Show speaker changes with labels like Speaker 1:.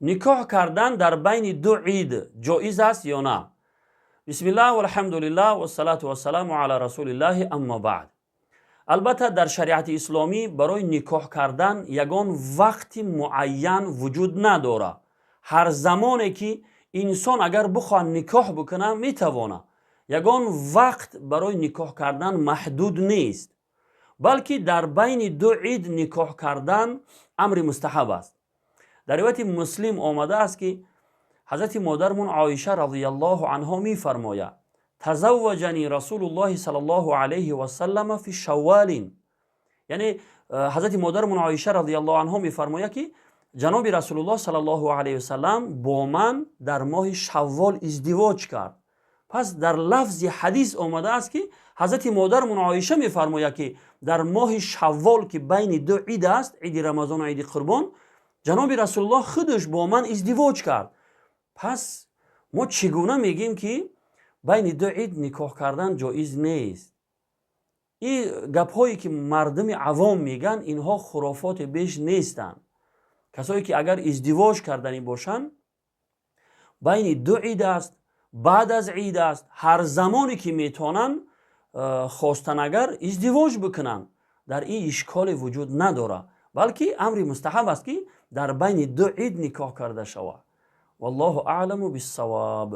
Speaker 1: Никоҳ кардан дар байни ду ид ҷоиз аст ё на? Бисмиллаҳ, валҳамдулиллаҳ, вассалату вассаламу ала расулиллаҳи, аммо баъд. Албатта, дар шариати исломӣ барои никоҳ кардан ягон вақти муайян вуҷуд надорад. Ҳар замоне ки инсон агар бихоҳад никоҳ бикунад, метавонад. Ягон вақт барои никоҳ кардан маҳдуд нест, балки дар байни ду ид никоҳ кардан амри мустаҳаб аст. Дар ривояти Муслим омадааст, ки ҳазрати модармон Оиша разияллоҳу анҳо мефармояд: тазавваҷани Расулуллоҳи саллаллоҳу алайҳи васаллама фи шаввалин. Яъне ҳазрати модармон Оиша разияллоҳу анҳо мефармояд, ки ҷаноби Расулуллоҳ саллаллоҳу алайҳи васаллам бо ман дар моҳи шаввол издивоҷ кард. Пас дар лафзи ҳадис омадааст, ки ҳазрати модармон Оиша мефармояд, ки дар моҳи шаввол, ки байни ду ид аст, иди Рамазону иди Қурбон, ҷаноби Расулуллоҳ худаш бо ман издивоҷ кард. Пас мо чӣ гуна мегӯем, ки байни ду ид никоҳ кардан ҷоиз нест? Ин гапҳое ки мардуми авом мегӯянд, инҳо хурофоте беш нестанд. Касое ки агар издивоҷ карданӣ бошанд, байни ду ид аст, баъд аз ид аст, ҳар замоне ки метавонанд, хостан агар издивоҷ бикунанд, дар ин ишколе вуҷуд надорад, балки амри мустаҳаб аст, ки дар байни ду ид никоҳ карда шавад. Валлоҳу аъламу биссавоб.